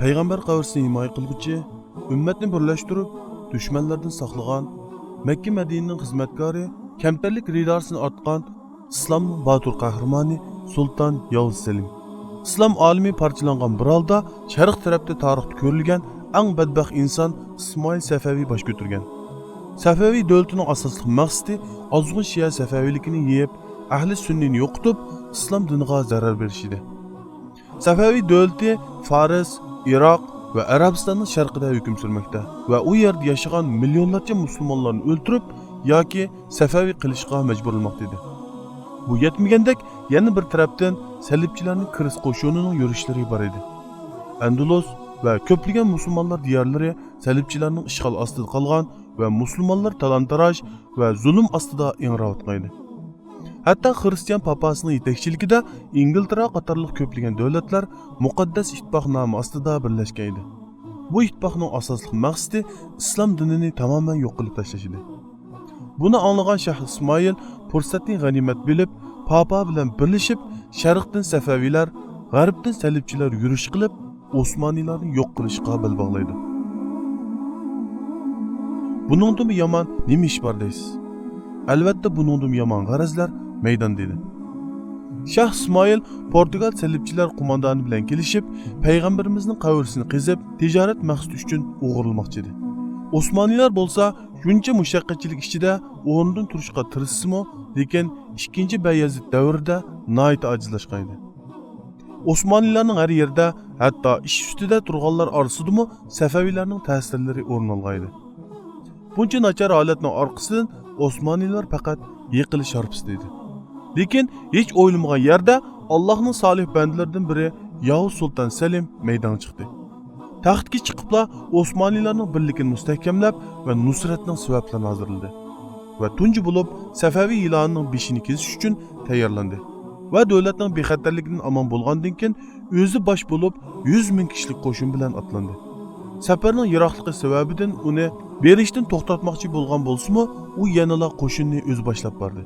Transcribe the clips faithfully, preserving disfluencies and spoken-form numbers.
پەيغەمبەر قەبرىسىنى ھىمايە قىلغۇچى، ئۈممەتنى بىرلەشتۈرۈپ، دۈشمەنلەردىن ساقلىغان، مەككە مەدىنىنىڭ خىزمەتكارى، كەمتەرلىك رىداسىنى ئارتقان، ئىسلامنىڭ باتۇر قەھرىمانى سۇلتان ياۋۇز سېلىم. ئىسلام ئالىمى پارچىلانغان بىر ھالدا شەرق تەرەپتە تارىختا كۆرۈلگەن ئەڭ بەتبەخت ئىنسان ئىسمائىل سەفەۋى باش كۆتۈرگەن. سەفەۋى دۆلىتىنىڭ ئاساسلىق مەقسىتى ئازغۇن شىئە سەفەۋىلىكىنى يېيىپ، ئەھلى سۈننىنى يوقىتىپ، ئىسلام دىنىغا زەرەر بېرىش ئىدى. سەفەۋى دۆلىتى فارس، ئىراق ۋە ئەرەبىستاننىڭ شەرقىدە ھۆكۈم سۈرمەكتە ۋە ئۇ يەردە ياشىغان مىليونلارچە مۇسۇلمانلارنى ئۆلتۈرۈپ ياكى سەفەۋى قىلىشقا مەجبۇرلىماقتا ئىدى. بۇ يەتمىگەندەك، يەنە بىر تەرەپتىن سەلىپچىلەرنىڭ كىرىس قوشۇنىنىڭ يۈرۈشلىرى بار ئىدى. ئەندۇلۇس ۋە كۆپلىگەن مۇسۇلمانلار دىيارلىرى سەلىپچىلەرنىڭ ئىشغال ئاستىدا قالغان ۋە مۇسۇلمانلار تالان-تاراج ۋە زۇلۇم ئاستىدا ئىڭراۋاتقان ئىدى. ھەتتا خىرىستىيان پاپاسىنىڭ يېتەكچىلىكىدە ئىنگلتېرا قاتارلىق كۆپلىگەن دۆلەتلەر مۇقەددەس ئىتتىپاق نامى ئاستىدا بىرلەشكەن ئىدى. بۇ ئىتتىپاقنىڭ ئاساسلىق مەقسىتى ئىسلام دىنىنى تامامەن يوق قىلىپ تاشلاش ئىدى. بۇنى ئاڭلىغان شاھ ئىسمائىل پۇرسەتنى غەنىيمەت بىلىپ، پاپا بىلەن بىرلىشىپ، شەرقتىن سەفەۋىلەر، غەربتىن سەلىپچىلەر يۈرۈش قىلىپ، ئوسمانىيلارنى يوق قىلىشقا بەل باغلايدۇ. بۇنىڭدىنمۇ يامان نېمە ئىش بار دەيسىز؟ ئەلۋەتتە، بۇنىڭدىنمۇ يامان غەرەزلەر مەيداندا ئىدى. شاھ ئىسمائىل پورتۇگال سەلىپچىلەر قوماندانى بىلەن كېلىشىپ، پەيغەمبىرىمىزنىڭ قەبرىسىنى قېزىپ، تىجارەت مەقسىتى ئۈچۈن ئوغرىلىماقچى ئىدى. ئوسمانىيلار بولسا شۇنچە مۇشەققەتچىلىك ئىچىدە ئورنىدىن تۇرۇشقا تىرىشسىمۇ، لېكىن ئىككىنچى بايەزىد دەۋرىدە ناھايىتى ئاجىزلاشقان ئىدى. ئوسمانىيلارنىڭ ھەر يېرىدە، ھەتتا ئىش ئۈستىدە تۇرغانلار ئارىسىدىمۇ سەفەۋىلەرنىڭ تەسىرلىرى ئورۇن ئالغان ئىدى. بۇنچە ناچار ھالەتنىڭ ئارقىسىدىن ئوسمانىيلار پەقەت يىقىلىش ھارپىسىدا ئىدى. لېكىن ھېچ ئويلىمىغان يەردە ئاللاھنىڭ سالىھ بەندىلىرىدىن بىرى ياۋۇز سۇلتان سەلىم مەيدانغا چىقتى. تەختكە چىقىپلا ئوسمانىيلارنىڭ بىرلىكىنى مۇستەھكەملەپ ۋە نۇسرەتنىڭ سەۋەبلىرىنى ھازىرلىدى. ۋە تۇنجى بولۇپ سەفەۋى يىلانىنىڭ بېشىنى كېسىش ئۈچۈن تەييارلاندى ۋە دۆلەتنىڭ بىخەتەرلىكىدىن ئامان بولغاندىن كېيىن، ئۆزى باش بولۇپ يۈز مىڭ كىشىلىك قوشۇن بىلەن ئاتلاندى. سەپەرنىڭ يىراقلىقى سەۋەبىدىن ئۇنى بېرىشتىن توختاتماقچى بولغان بولسىمۇ، ئۇ يەنىلا قوشۇننى ئۆزى باشلاپ باردى.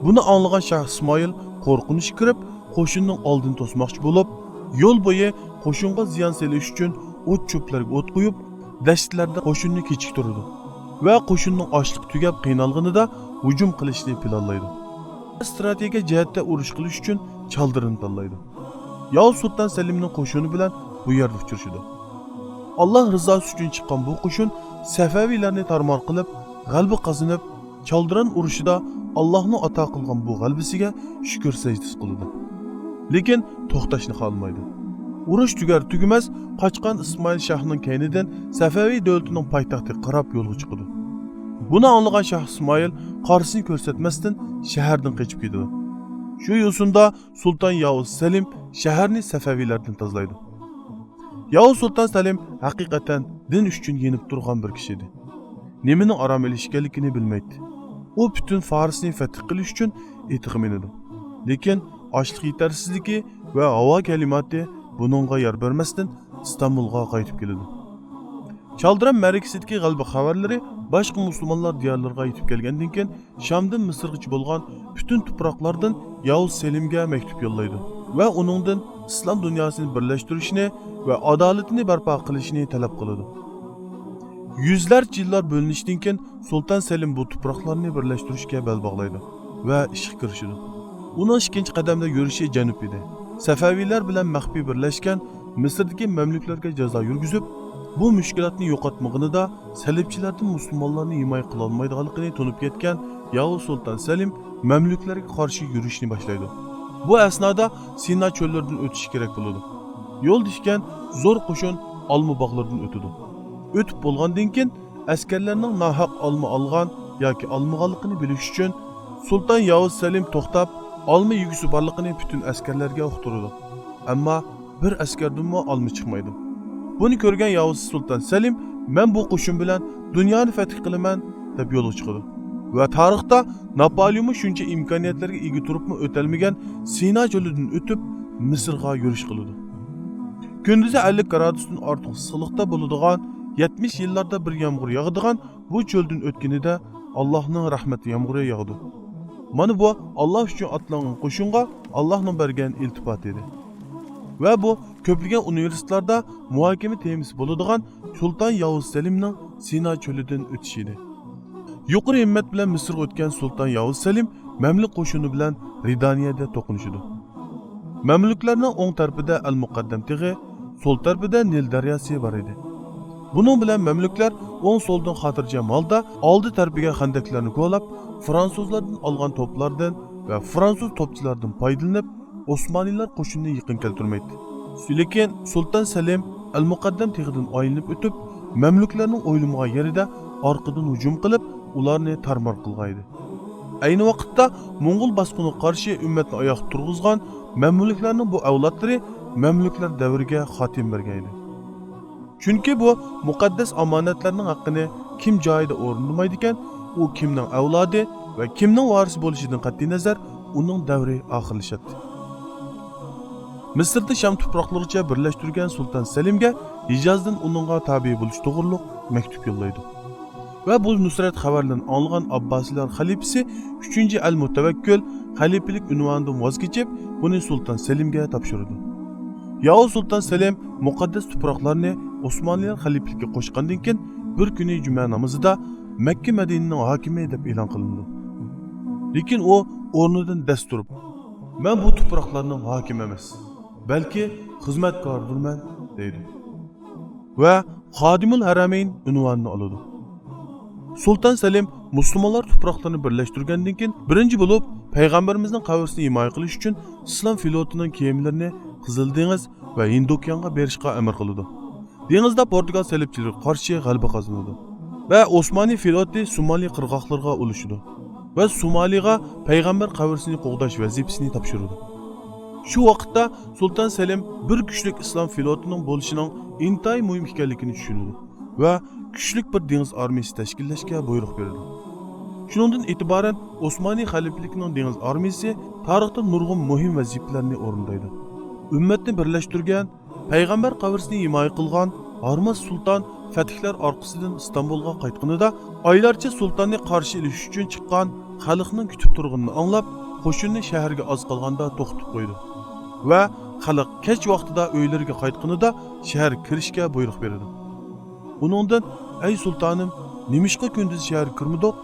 بۇنى ئاڭلىغان شاھ ئىسمائىل قورقۇنچقا كىرىپ، قوشۇننىڭ ئالدىنى توسماقچى بولۇپ، يول بويى قوشۇنغا زىيان سېلىش ئۈچۈن ئوت چۆپلەرگە ئوت قويۇپ، دەشتلەردە قوشۇننى كېچىكتۈرىدۇ ۋە قوشۇننىڭ ئاچلىقى تۈگەپ قىينالغىنىدا ھۇجۇم قىلىشنى پىلانلايدۇ. ئىستراتېگىيە جەھەتتە ئۇرۇش قىلىش ئۈچۈن چالدىرىنى تاللايدۇ. ياۋۇز سۇلتان سەلىمنىڭ قوشۇنى بىلەن بۇ يەردە ئۇچرىشىدۇ. ئاللاھ رىزاسى ئۈچۈن چىققان بۇ قوشۇن سەفەۋىلەرنى تارمار قىلىپ، غەلىبە قازىنىپ، چالدىران ئۇرۇشىدا ئاللاھنىڭ ئاتا قىلغان بۇ غەلىبىسىگە شۈكۈر سەجدىسى قىلىدۇ. لېكىن توختاشنى خالىمايدۇ. ئۇرۇش تۈگەر تۈگىمەس قاچقان ئىسمائىل شاھنىڭ كەينىدىن سەفەۋى دۆلىتىنىڭ پايتەختىگە قاراپ يولغا چىقىدۇ. بۇنى ئاڭلىغان شاھ ئىسمائىل قارىسىنى كۆرسەتمەستىن شەھەردىن قېچىپ كېتىدۇ. شۇ يوسۇندا سۇلتان ياۋۇز سەلىم شەھەرنى سەفەۋىلەردىن تازىلايدۇ. ياۋۇز سۇلتان سەلىم ھەقىقەتەن دىن ئۈچۈن يېنىپ تۇرغان بىر كىشى ئىدى. نېمىنىڭ ئارام ئېلىش ئىكەنلىكىنى بىلمەيتتى. ئۇ پۈتۈن فارسنى فەتھ قىلىش ئۈچۈن ئېتىغا مىنىدۇ. لېكىن ئاشلىق يېتەرسىزلىكى ۋە ھاۋا كەلىماتى بۇنىڭغا يار بەرمەستىن ئىستانبۇلغا قايتىپ كېلىدۇ. چالدىران مەرىكىسىدىكى غەلىبە خەۋەرلىرى باشقا مۇسۇلمانلار دىيارلىرىغا يېتىپ كەلگەندىن كېيىن، شامدىن مىسىرغىچە بولغان پۈتۈن تۇپراقلاردىن ياۋۇز سېلىمگە مەكتۇپ يوللايدۇ ۋە ئۇنىڭدىن ئىسلام دۇنياسىنى بىرلەشتۈرۈشنى ۋە ئادالىتىنى بەرپا قىلىشنى تەلەپ قىلىدۇ. يۈزلەرچە يىللار بۆلۈنۈشتىن كېيىن، سۇلتان سەلىم بۇ تۇپراقلارنى بىرلەشتۈرۈشكە بەل باغلايدۇ ۋە ئىشقا كىرىشىدۇ. ئۇنىڭ ئىككىنچى قەدەمدە يۈرۈشى جەنۇب ئىدى. سەفەۋىلەر بىلەن مەخپىي بىرلەشكەن مىسىردىكى مەملۇكلەرگە جازا يۈرگۈزۈپ، بۇ مۈشكۈلاتنى يوقاتمىغىنىدا، سەلىپچىلەردىن مۇسۇلمانلارنى ھىمايە قىلالمايدىغانلىقىنى تونۇپ يەتكەن ياۋۇز سۇلتان سەلىم مەملۇكلەرگە قارشى يۈرۈشنى باشلايدۇ. بۇ ئەسنادا سىنا چۆللىرىدىن ئۆتۈشى كېرەك بولىدۇ. يولدا ئىكەن، زور قوشۇن ئالما باغلىرىدىن ئۆتىدۇ. ئۆتۈپ بولغاندىن كېيىن، ئەسكەرلەرنىڭ ناھەق ئالما ئالغان ياكى ئالمىغانلىقىنى بىلىش ئۈچۈن، سۇلتان ياۋۇز سەلىم توختاپ، ئالما يېگۈسى بارلىقىنى پۈتۈن ئەسكەرلەرگە ئۇقتۇرىدۇ. ئەمما بىر ئەسكەردىنمۇ ئالما چىقمايدۇ. بۇنى كۆرگەن ياۋۇز سۇلتان سەلىم، «مەن بۇ قوشۇن بىلەن دۇنيانى فەتھ قىلىمەن» دەپ يولغا چىقىدۇ. ۋە تارىختا ناپالېونمۇ شۇنچە ئىمكانىيەتلەرگە ئىگە تۇرۇپمۇ ئۆتەلمىگەن سىنا چۆلىدىن ئۆتۈپ، مىسىرغا يۈرۈش قىلىدۇ. كۈندۈزى ئەللىك گرادۇستىن ئارتۇق ئىسسىقلىقتا بولىدىغان يەتمىش يىللاردا بىر يامغۇر ياغىدىغان بۇ چۆلدىن ئۆتكىنىدە، ئاللاھنىڭ رەھمەت يامغۇرى ياغىدۇ. مانا بۇ، ئاللاھ ئۈچۈن ئاتلانغان قوشۇنغا ئاللاھنىڭ بەرگەن ئىلتىپاتى ئىدى. ۋە بۇ كۆپلىگەن ئۇنىۋېرسىتېتلاردا مۇھاكىمە تېمىسى بولىدىغان سۇلتان ياۋۇز سەلىمنىڭ سىنا چۆلىدىن ئۆتۈشى ئىدى. يۇقىرى ھىممەت بىلەن مىسىرغا ئۆتكەن سۇلتان ياۋۇز سەلىم مەملۇك قوشۇنى بىلەن رىدانىيەدە توقۇنۇشىدۇ. مەملۇكلەرنىڭ ئوڭ تەرىپىدە ئەل مۇقەددەم تېغى، سول تەرىپىدە نىل دەرياسى بار ئىدى. بۇنىڭ بىلەن مەملۇكلەر ئوڭ-سولدىن خاتىرجەم ھالدا ئالدى تەرىپىگە خەندەكلەرنى كولاپ، فرانسۇزلاردىن ئالغان توپلاردىن ۋە فرانسۇز توپچىلاردىن پايدىلىنىپ، ئوسمانىيلار قوشۇنىنى يېقىن كەلتۈرمەيتتى. لېكىن سۇلتان سەلىم ئەل مۇقەددەم تېغىدىن ئايلىنىپ ئۆتۈپ، مەملۇكلەرنىڭ ئويلىمىغان يېرىدە ئارقىدىن ھۇجۇم قىلىپ، ئۇلارنى تارمار قىلغان ئىدى. ئەينى ۋاقىتتا موڭغۇل باسقۇنىغا قارشى ئۈممەتنى ئاياققا تۇرغۇزغان مەملۇكلەرنىڭ بۇ ئەۋلادلىرى مەملۇكلەر دەۋرىگە خاتىمە بەرگەن ئىدى. چۈنكى بۇ مۇقەددەس ئامانەتلەرنىڭ ھەققىنى كىم جايىدا ئورۇندىمايدىكەن، ئۇ كىمنىڭ ئەۋلادى ۋە كىمنىڭ ۋارىسى بولۇشىدىن قەتئىينەزەر، ئۇنىڭ دەۋرى ئاخىرلىشاتتى. مىسىرنى شام تۇپراقلىرىغىچە بىرلەشتۈرگەن سۇلتان سەلىمگە ھىجازدىن ئۇنىڭغا تابىئ بولۇش توغرۇلۇق مەكتۇپ يوللايدۇ. ۋە بۇ نۇسرەت خەۋەرلىرىنى ئاڭلىغان ئابباسىيلار خەلىپىسى ئۈچىنچى ئەل مۇتەۋەككىل خەلىپىلىك ئۇنۋانىدىن ۋاز كېچىپ، بۇنى سۇلتان سەلىمگە تاپشۇرىدۇ. ياۋۇز سۇلتان سەلىم مۇقەددەس تۇپراقلارنى ئوسمانلىيلار خەلىپىلىككە قوشقاندىن كېيىن، بىر كۈنى جۈمە نامىزىدا مەككە مەدىنىنىڭ ھاكىمى دەپ ئېلان قىلىنىدۇ. لېكىن ئۇ ئورنىدىن دەس تۇرۇپ، «مەن بۇ تۇپراقلارنىڭ ھاكىمى ئەمەس، بەلكى خىزمەتكارىدۇرمەن» دەيدۇ. ۋە خادىمۇل ھەرەمەين ئۇنۋانىنى ئالىدۇ. سۇلتان سەلىم مۇسۇلمانلار تۇپراقلىرىنى بىرلەشتۈرگەندىن كېيىن، بىرىنچى بولۇپ پەيغەمبىرىمىزنىڭ قەبرىسىنى ھىمايە قىلىش ئۈچۈن ئىسلام فلوتىنىڭ كېمىلىرىنى قىزىل دېڭىز ۋە ھىندى ئوكيانغا بېرىشقا ئەمر قىلىدۇ. دېڭىزدا پورتۇگال سېلىپچىلىرىغا قارشى غەلىبە قازىنىدۇ ۋە ئوسمانىي فلوتى سومالى قىرغاقلىرىغا ئۇلىشىدۇ ۋە سومالىغا پەيغەمبەر قەبرىسىنى قوغداش ۋەزىپىسىنى تاپشۇرىدۇ. شۇ ۋاقىتتا سۇلتان سەلىم بىر كۈچلۈك ئىسلام فلوتىنىڭ بولۇشىنىڭ ئىنتايىن مۇھىم ئىكەنلىكىنى چۈشىنىدۇ ۋە كۈچلۈك بىر دېڭىز ئارمىيىسى تەشكىللەشكە بۇيرۇق بېرىدۇ. شۇنىڭدىن ئېتىبارەن ئوسمانىي خەلىپىلىكىنىڭ دېڭىز ئارمىيىسى تارىختا نۇرغۇن مۇھىم ۋەزىپىلەرنى ئورۇندايدۇ. ئۈممەتنى بىرلەشتۈرگەن، پەيغەمبەر قەبرىسىنى ھىمايە قىلغان ھارماس سۇلتان پەتھلەر ئارقىسىدىن ئىستانبۇلغا قايتقىنىدا، ئايلارچە سۇلتاننى قارشى ئېلىش ئۈچۈن چىققان خەلقنىڭ كۈتۈپ تۇرغىنىنى ئاڭلاپ، قوشۇننى شەھەرگە ئاز قالغاندا توختىتىپ قويىدۇ ۋە خەلق كەچ ۋاقتىدا ئۆيلىرىگە قايتقىنىدا شەھەرگە كىرىشكە بۇيرۇق بېرىدۇ. ئۇنىڭدىن، «ئەي سۇلتانىم، نېمىشقا كۈندۈز شەھەرگە كىرمىدۇق؟»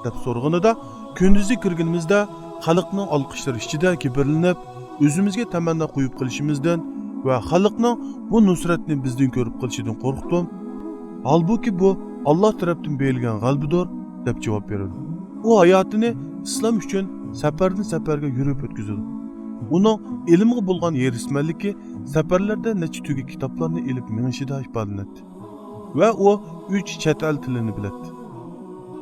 دەپ سورىغىنىدا، «كۈندۈزى كىرگىنىمىزدە خەلقنىڭ ئالقىشلىرى ئىچىدە كىبىرلىنىپ، ئۆزىمىزگە تەمەننا قويۇپ قېلىشىمىزدىن ۋە خەلقنىڭ بۇ نۇسرەتنى بىزدىن كۆرۈپ قېلىشىدىن قورقتۇم. ھالبۇكى، بۇ ئاللا تەرەپتىن بېرىلگەن غەلىبىدۇر» دەپ جاۋاب بېرىدۇ. ئۇ ھاياتىنى ئىسلام ئۈچۈن سەپەردىن سەپەرگە يۈرۈپ ئۆتكۈزىدۇ. ئۇنىڭ ئىلىمغا بولغان ھېرىسمەنلىكى سەپەرلەردە نەچچە تۈگە كىتابلارنى ئېلىپ مېڭىشىدا ئىپادىلىنەتتى. ۋە ئۇ ئۈچ چەت ئەل تىلىنى بىلەتتى.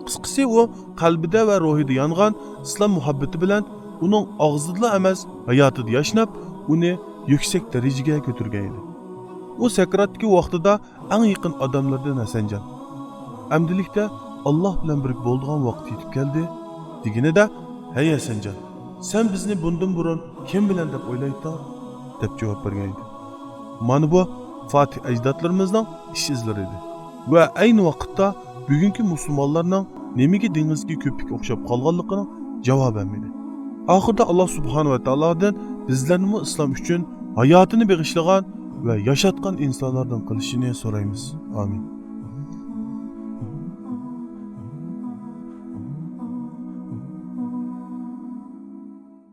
قىسقىسى، ئۇ قەلبىدە ۋە روھىدا يانغان ئىسلام مۇھەببىتى بىلەن ئۇنىڭ ئاغزىدىلا ئەمەس، ھاياتىدا ياشناپ، ئۇنى يۈكسەك دەرىجىگە كۆتۈرگەن ئىدى. ئۇ سەكراتتىكى ۋاقتىدا ئەڭ يېقىن ئادەملىرىدىن ھەسەنجان، «ئەمدىلىكتە ئاللا بىلەن بىرگە بولىدىغان ۋاقىت يېتىپ كەلدى» دېگىنىدە، «ھەي ھەسەنجان، سەن بىزنى بۇندىن بۇرۇن كىم بىلەن دەپ ئويلايتتىڭ؟» دەپ جاۋاب بەرگەن ئىدى. مانا بۇ فاتىھ ئەجدادلىرىمىزنىڭ ئىش ئىزلىرى ئىدى. ۋە ئەينى ۋاقىتتا بۈگۈنكى مۇسۇلمانلارنىڭ نېمىگە دېڭىزدىكى كۆپۈككە ئوخشاپ قالغانلىقىنىڭ جاۋابى ھەم ئىدى. ئاخىرىدا ئاللا سۇبھانە ۋە تائالادىن بىزلەرنىمۇ ئىسلام ئۈچۈن ھاياتىنى بېغىشلىغان ۋە ياشاتقان ئىنسانلاردىن قىلىشىنى سورايمىز. ئامىن.